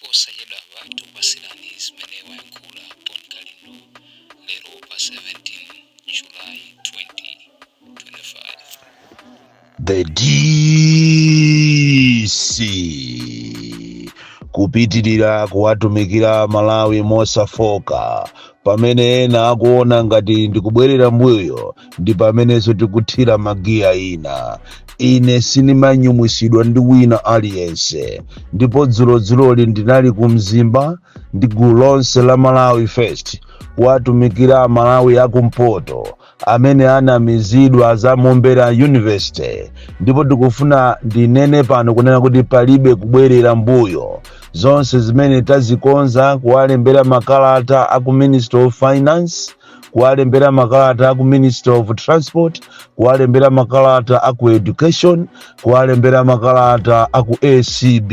Posachedwapa tikupatsirani zimene wayankhula Bon Kalindo lero pa 17 July 2025. The DC kupitirira kuwatumikira Malawi mosafoka. Pamene ena akuona ngati ndikubwerera mbuyo, ndi pamenenso tikuthira magiya ina. Ine sindimanyumwisidwa ndi wina aliyense. Ndipo dzulodzuloli ndinali ku Mzimba ndi gulu lonse la Malawi First kuwatumikira Malawi akumpoto amene anamizidwa za Mombera University. Ndipo ndikufuna ndinene pano kunena kuti palibe kubwerera mbuyo. Zonse zimene tazikonza, kuwalembera makalata aku Minister of Finance, kuwalembera makalata aku Minister of Transport, kuwalembera makalata aku Education, kuwalembera makalata aku ACB,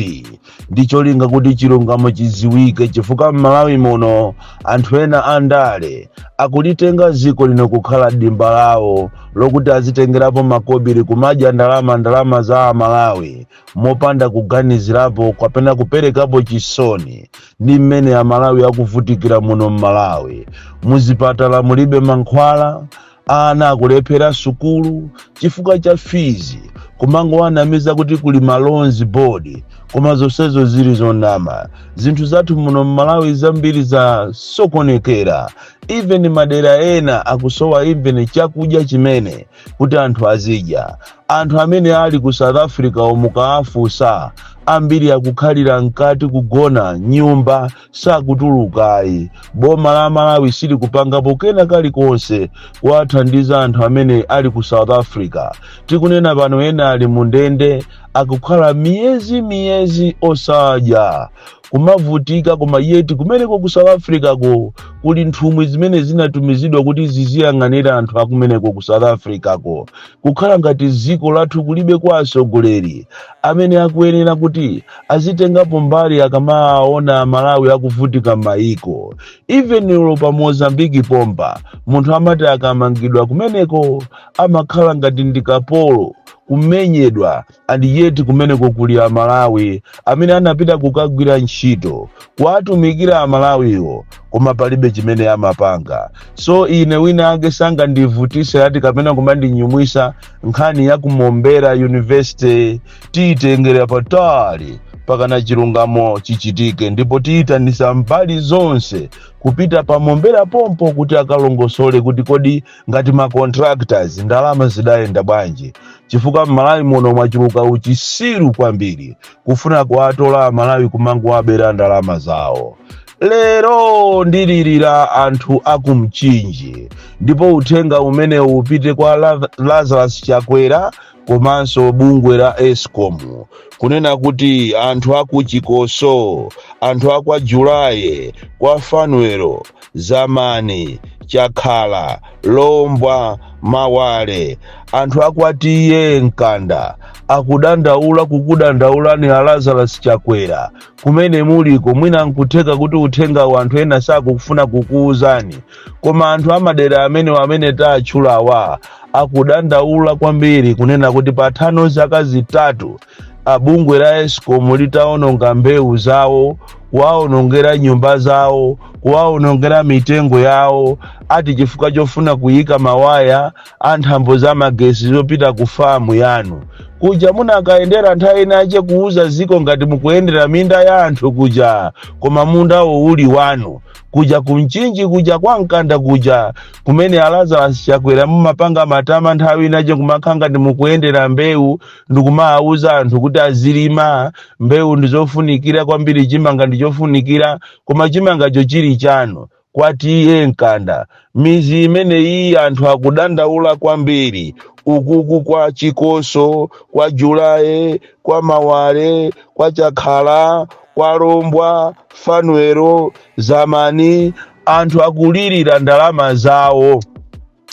ndi cholinga kuti chilungamo chiziwike, chifukwa m'Malawi muno anthu ena andale akulitenga dziko lino kukhala dimba lawo lokuti azitengerapo makobiri, kumadya ndalama, ndalama za Amalawi, mopanda kuganizirapo kapena kuperekapo chisoni ndi mmene Amalawi akuvutikira muno m'Malawi. Muzipatala mulibe mankhwala, ana akulephera sukulu chifukwa cha fees, kumangowanamiza kuti kuli ma loans board, koma zonsezo zili zonama. Zinthu zathu muno m'Malawi zambiri zasokonekera. Even madera ena akusowa even chakudya chimene kuti anthu azidya. Anthu amene ali ku South Africa, mukaafunsa, ambiri akukhalira mkati kugona nyumba, sakutulukayi. Boma la Malawi silikupangapo kena kalikonse kuwathandiza anthu amene ali ku South Africa. Tikunena pano ena ali mu ndende, akukhala miyezi miyezi osadya, kumavutika. Koma yet kumeneko ku South Africa ko kuli nthumwi zimene zinatumizidwa kuti ziziyang'anira anthu akumeneko ku South Africa ko. Kukhala ngati dziko lathu kulibe kwa atsogoleri amene akuyenera kuti azitengapo mbali akamaona Malawi akuvutika m'mayiko. Even ulo pa Mozambiki pompa, munthu amati akamangidwa kumeneko amakhala ngati ndi kapolo, kumenyedwa, and yet kumeneko kuli Amalawi amene anapita kukagwira ntchito kuwatumikira Amalawiwo, koma palibe chimene amapanga. So ine wina ake sangandivutise ati kapena kumandinyumwisa. Nkhani ya ku Mombera University tiyitengera patali pakana chilungamo chichitike, ndipo tiyitanisa mbali zonse kupita pa Mombera pompo kuti akalongosole kuti kodi ngati ma contractors ndalama zidayenda bwanji, chifukwa m'Malawi muno mwachuluka uchisiru kwambiri, kufuna kuwatola Amalawi kumangowabera ndalama zawo. Lero ndilirira anthu akumchinji, ndipo uthenga umene upite kwa Lazarus Chakwera komanso bungwe la ESCOM, kunena kuti anthu aku Chikoso, anthu akwa Julaye, kwa Fanuelo, Zamani, Chakhala, Lombwa, Mawale, anthu akwatiye Mkanda akudandaula, kukudandaulani a Lazarus Chakwera kumene muliko. Mwina nkutheka kuti uthenga anthu ena sakufuna kukuwuzani, koma anthu amadera amene tatchulawa akudandaula kwambiri kunena kuti pathano zaka 3 abungwe la ESCOM litaononga mbewu zawo, kuwaonongera nyumba zawo, kuwaonongera mitengo yawo, ati chifukwa chofuna kuyika mawaya a nthambo za magesi zopita ku famu yanu kuja. Munakayendera nthawi inache kuuza ziko ngati mukuyendera minda ya anthu kuja, koma mundawo uli wanu kuja kumchinji kuja kwa Mkanda kuja kumene a Lazarus Chakwera mumapanga matama nthawi inache kumakhala ngati mukuyendera mbewu ndikumawuza anthu kuti azilima mbewu, ndizofunikira kwambiri, chimanga ndichofunikira, koma chimangacho chili chanu kwatiye Mkanda. Mizi imeneyi anthu akudandaula kwambiri ukuku kwa Chikoso, kwa Julaye, kwa Mawale, kwa Chakhala, kwa Lombwa, Fanuelo, Zamani. Anthu akulirira ndalama zawo.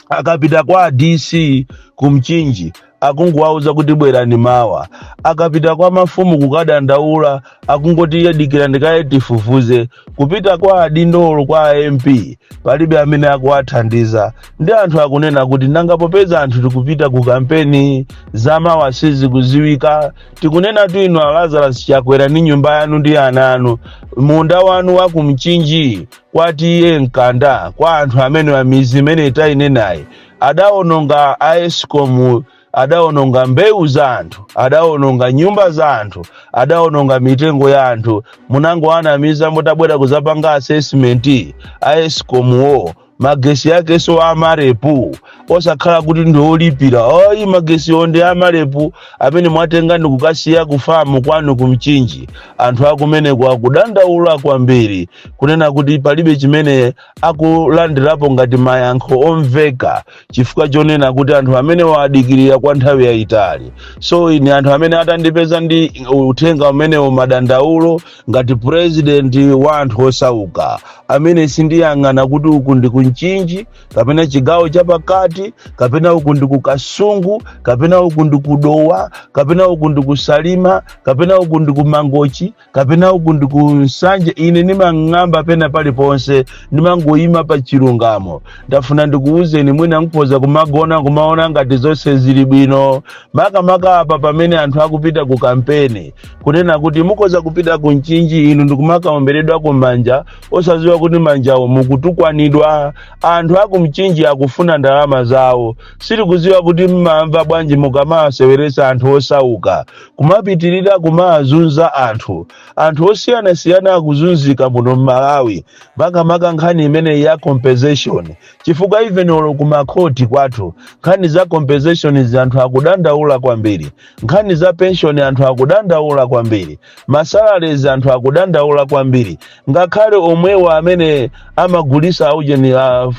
Akapita kwa DC kumchinji Akungowauza kuti bwerani mawa. Akapita kwa mafumu kukadandaula, akungoti yadikira ndikaye tifufuze. Kupita kwa adindolo, kwa MP, palibe amene akuwathandiza. Ndi anthu akunena kuti nanga popeza anthu tikupita ku kampeni, zamawa sizikuziwika. Tikunena tu inu a Lazarus Chakwera ndi nyumba yanu ndi ana anu, munda wanu wa kumchinji kwatiye mkanda kwa anthu amene wa mizi imene tayinenayi, adawononga a ESCOM, adawononga mbewu za anthu, adawononga nyumba za anthu, adawononga mitengo ya anthu. Munangoanamiza mutabwera kuzapanga assessment a ESCOM wo. Magesi akenso amarepu, osakhala kuti ndi olipira oyi. Magesiwo ndi amarepu amene mwatenga ndi kukasiya kufamu kwanu kumchinji. Anthu akumeneko akudandaula kwambiri kunena kuti palibe chimene akulandirapo ngati mayankho omveka, chifukwa chonena kuti anthu amene wadikirira kwa nthawi yayitali. So ine, anthu amene atandipeza ndi uthenga umenewo, madandaulo ngati president wa anthu osauka amene sindiyang'ana kuti uku ndi kunchinji kapena chigawo chapakati kapena uku ndi kukasungu kapena uku ndi kudowa kapena uku ndi kusalima kapena uku ndi kumangochi kapena uku ndi kunsanje, ine ndimang'amba pena paliponse, ndimangoyima pa chilungamo. Ndafuna ndikuwuzeni, mwina nkhoza kumagona kumaona ngati zonse zili bwino, makamaka apa pamene anthu akupita ku kampeni, kunena kuti mukhoza kupita ku Mchinji inu ndikumakaomberedwa kumanja, osadziwa kuti manjawo mukutukwanidwa. Anthu aku Mchinji akufuna ndalama zawo. Sitikudziwa kuti mmamva bwanji mukamawaseweresa anthu osauka, kumapitirira kumazunza anthu. Anthu osiyanasiyana akuzunzika muno m'Malawi, makamaka nkhani imene ya compensation, chifukwa even olo kumakhoti kwathu nkhani za compensation zi anthu akudandaula kwambiri, nkhani za pension anthu akudandaula kwambiri, ma salaries anthu akudandaula kwambiri. Ngakhale omwewa amene amagulisa aujeni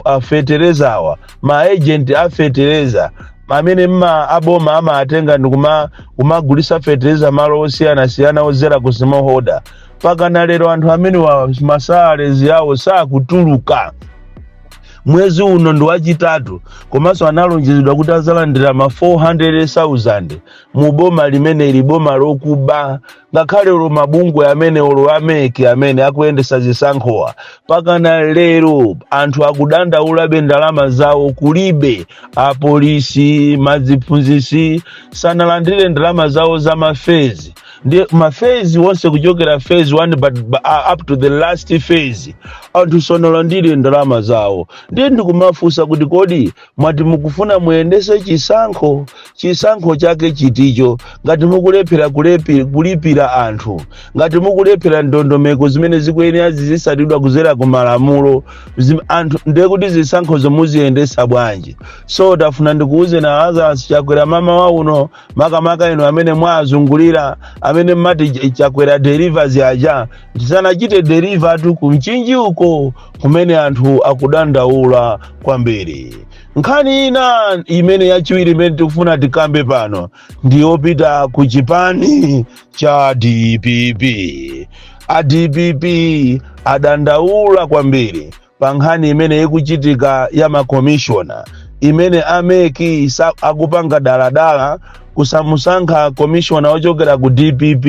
a feterezawa, ma agent a fetereza amene mma aboma amatenga ndi kumagulisa fetereza malo osiyanasiyana ozera ku smallholder, pakana lero anthu amene wa ma salaries yawo sakutuluka. Mwezi uno ndi wachitatu, komanso analonjezedwa kuti azalandira ma 400,000 mu boma limene ili boma lokuba. Ngakhale olo mabungwe amene, olo a MEC amene akuyendesa zisankhowa, pakana lero anthu akudandaulabe, ndalama zawo kulibe. Apolisi, maziphunzisi sanalandire ndalama zawo za ma phase, ndi ma phase wonse kuchokera phase 1 but up to the last phase anthu sanalandire ndalama zawo. Ndiye ndikumafunsa kuti kodi mwati mukufuna muyendese chisankho, chisankho chake chiticho, ngati mukulephera kulipira anthu, ngati mukulephera ndondomeko zimene zikuyenera zizisatidwa kuzera ku malamulo anthu, ndiye kuti zisankho zomuziyendesa bwanji? So tafuna ndikuuze na Lazarus Chakwera mama wa uno, makamaka inu amene mwazungulira, amene mmati Chakwera delivers aja, tisanachite deliver tu kumchinji uko kumene anthu akudandaula kwambiri. Nkhani ina imene yachiwiri imene tikufuna tikambe pano ndiyopita ku chipani cha DPP. A DPP adandaula kwambiri pa nkhani imene ikuchitika ya makomishona, imene a MEC akupanga daladala kusamusankha komishona ochokera ku DPP.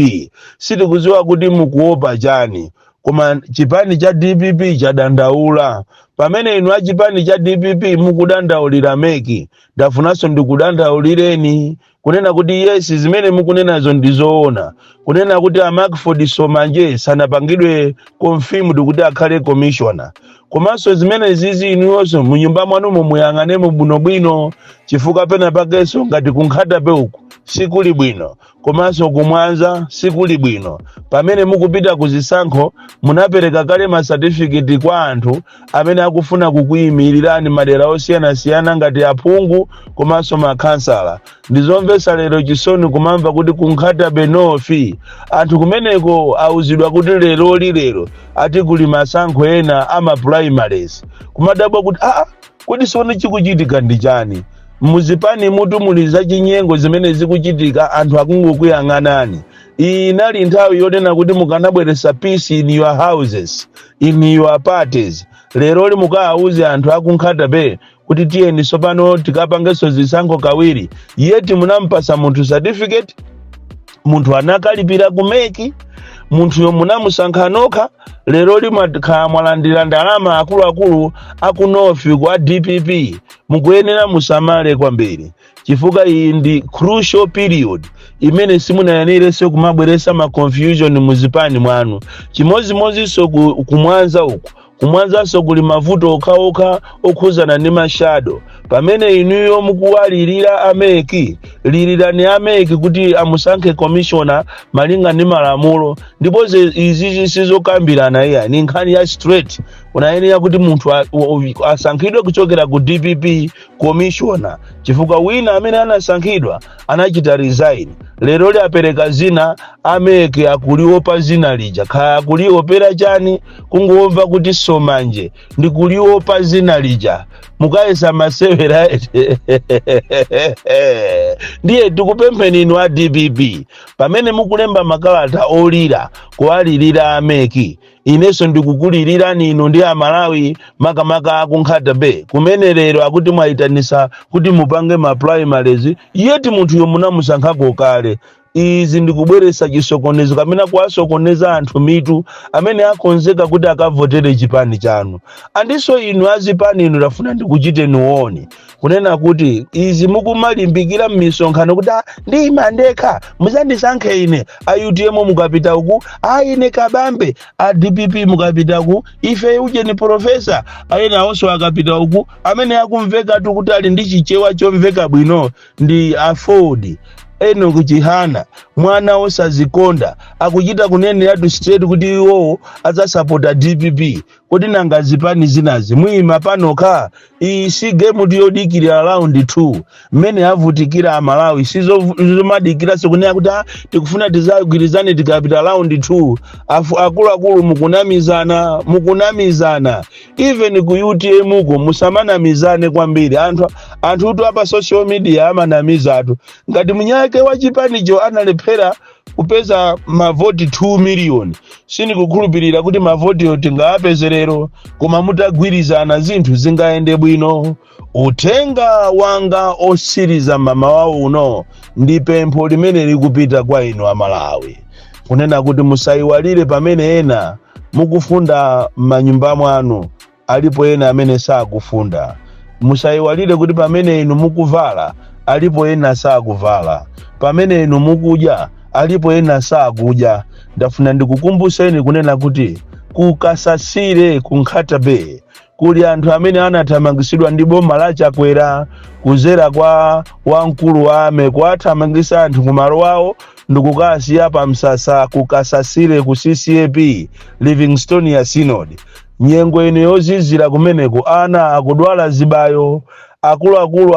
Sitikudziwa kuti mukuopa chani, koma chipani cha DPP chadandaula. Pamene inu a chipani cha DPP mukudandaulira MEC, ndafunanso ndikudandaulireni kunena kuti yes, zimene mukunenazo ndizoona, kunena kuti a Macford Somanje sanapangidwe confirmed kuti akhale commissioner. Komanso zimene zizi, inuyonso munyumba mwanumo muyang'anemo bwinobwino, chifukwa pena pakenso ngati kunkhatabe uku sikuli bwino, komanso kumwanza sikuli bwino. Pamene mukupita ku zisankho, munapereka kale masatifiketi kwa anthu amene akufuna kukuyimirirani madera osiyanasiyana ngati aphungu komanso makhansala. Ndizomvetsa lero chisoni kumamva kuti kunkhatabe North anthu kumeneko auzidwa kuti leroli, lero ati kuli masankho ena ama primaries. Kumadabwa kuti aa, kodi sione chikuchitika ndi chani? Muzipani mutu muli zachinyengo zimene zikuchitika, anthu akungokuyang'anani. Iyi inali nthawi yonena kuti mukanabweretsa peace in your houses, in your parties. Leroli mukawauze anthu akunkhatabe Kuti tiyeni tsopano tikapangenso zisankho kawiri, yet munampasa munthu certificate, munthu anakalipira ku MEC, munthuyo munamusankha nokha. Lero limakhala mwalandira ndalama. Akuluakulu aku North kwa DPP, mukuyenera musamale kwambiri, chifukwa iyi ndi crucial period imene simunayenerenso kumabweresa ma confusion muzipani mwanu. Chimodzimodzinso kumwanza uku, kumwanzanso kuli mavuto okhaokha okhuzana ndi ma shadow. Pamene inuyo mukuwalirira a MEC, lirirani a MEC kuti amusankhe commissioner malinga ndi malamulo. Ndipo izizi sizokambirana iya, ni nkhani ya straight. Unayenera kuti munthu asankhidwe kuchokera ku DPP commissioner, chifukwa wina amene anasankhidwa anachita resign. Lero liapereka zina, a MEC akuliopa zina lija. Kaya akuliopera chani? Kungomva kuti Somanje ndikuliopa zina lija, mukayesa masewera. Ndiye tikupempheni inu a DPP, pamene mukulemba makalata olira kuwalirira a MEC, inenso ndikukulilirani inu ndi Amalawi, makamaka aku Nkhata Bay, kumene lero akuti mwayitanisa kuti mupange ma primaries, yet munthuyo munamusankhako kale. Izi ndikubweretsa chisokonezo kamene kuwasokoneza anthu mitu amene akonzeka kuti akavotere chipani chanu. Andinso inu azipani inu, tafuna ndikuchiteni warn kunena kuti izi mukumalimbikira m'misonkhano kuti, "Ah, ndiyima ndekha, muzandisankhe ine." A UTM mukapita uku, "A ine Kabambe." A DPP mukapita uku, "Ife ujeni professor." Ayena awonso akapita uku, amene akumvekatu kuti ali ndi Chichewa chomveka bwino ndi AFORD, Enoch Chihana, mwana wosazikonda, akuchita kuneneratu straight kuti iwowo adzasapota DPP. Kuti nanga zipani zinazi muyima panokha? Iyi si game yodikirira round 2. Mmene avutikira Amalawi, sizomadikiraso kunena kuti, "Ah, tikufuna tizagwirizane tikapita round 2." Afu akuluakulu, mukunamizana, mukunamizana. Even ku UTM uko musamanamizane kwambiri. Anthu apa social media amanamizatu. Ngati munyake wa chipanicho analephera kupeza mavoti 2 million, sindikukhulupirira kuti mavotiyo tingawapeze lero, koma mutagwirizana zinthu zingayende bwino. Uthenga wanga osiriza mamawa uno ndi pempho limene likupita kwa inu Amalawi, kunena kuti musayiwalire, pamene ena mukufunda m'manyumba mwanu, alipo ena amene sakufunda. Musayiwalire kuti pamene inu mukuvala, alipo ena sakuvala. Pamene inu mukudya, alipo ena sakudya. Ndafuna ndikukumbuseni kunena kuti kukasasire ku Nkhata Bay kuli anthu amene anathamangisidwa ndi boma la Chakwera kuzera kwa wamkulu wa ame, kuwathamangisa anthu kumalo awo ndikukasiya pa msasa kukasasire ku CCAP Livingstonia Synod. Nyengo ino yozizira, kumeneko ana akudwala zibayo, akuluakulu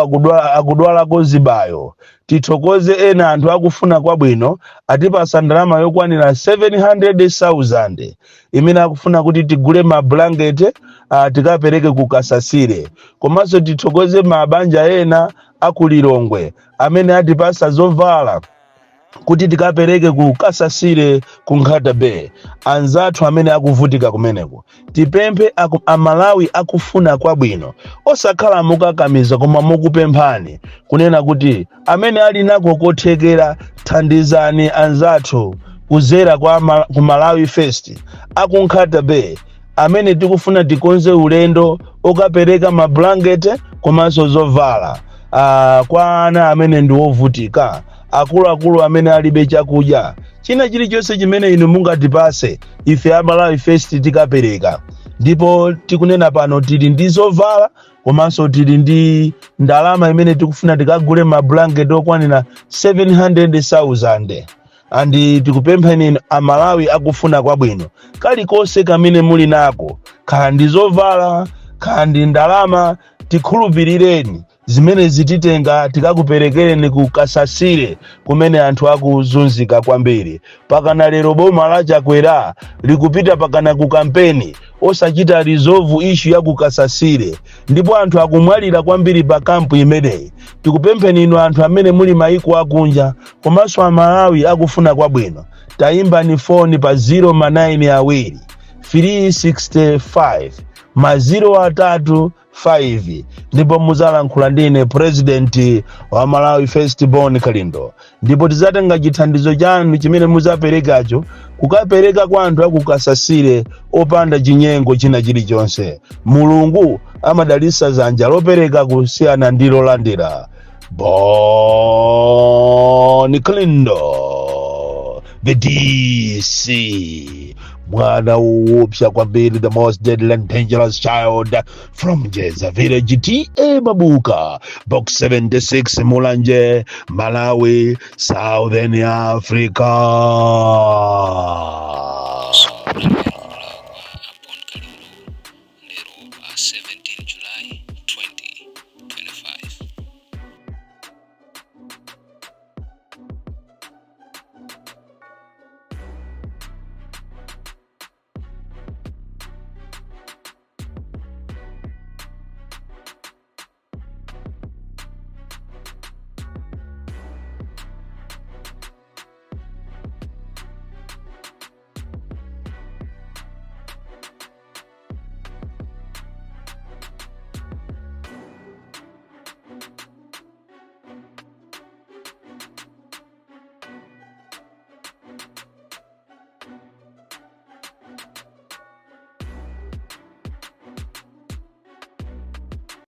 akudwalako zibayo. Tithokoze ena anthu akufuna kwabwino atipasa ndalama yokwanira 700,000 imene akufuna kuti tigule mablanketi, tikapereke ku Kasasire. Komanso tithokoze mabanja ena akulilongwe amene atipasa zovala kuti tikapereke ku Kasasire ku Nkhata Bay, anzathu amene akuvutika kumeneko. Tipemphe Amalawi akufuna kwabwino, osakhala mukakamiza, koma mukupemphani kunena kuti amene ali nako kothekera, thandizani anzathu kuzera ku Malawi First aku Nkhata Bay amene tikufuna tikonze ulendo okapereka mablanketi komanso zovala kwa ana amene ndi ovutika, akuluakulu amene alibe chakudya. China chilichonse chimene inu mungatipase, ife a Malawi First tikapereka. Ndipo tikunena pano tili ndi zovala komanso tili ndi ndalama imene tikufuna tikagule mablanketi okwanira 700,000. And tikupempheni Amalawi akufuna kwabwino, kalikonse kamene muli nako, kaya ndi zovala, kaya ndi ndalama, tikhulupirireni, zimene zititenga tikakuperekereni ku Kasasire kumene anthu akuzunzika kwambiri. Pakana lero boma la Chakwera likupita pakana ku kampeni osachita resolve issue ya ku Kasasire, ndipo anthu akumwalira kwambiri pa camp imeneyi. Tikupempheni inu anthu amene muli maiko akunja komanso Amalawi akufuna kwabwino, tayimbani foni pa 0 ma 9 2 365 ma 9 8. maziro 3 5, ndipo muzalankhula ndine, president wa Malawi First, Bon Kalindo, ndipo tizatenga chithandizo chanu chimene muzaperekacho kukapereka kwa anthu akukasasire opanda chinyengo china chilichonse. Mulungu amadalitsa dzanja lopereka kusiyana ndi lolandira. Bon Kalindo, the DC, mwana woopsa kwambiri, the most deadly and dangerous child from Jeza Village, TA Mabuka, Box 76, Mulanje, Malawi, Southern Africa.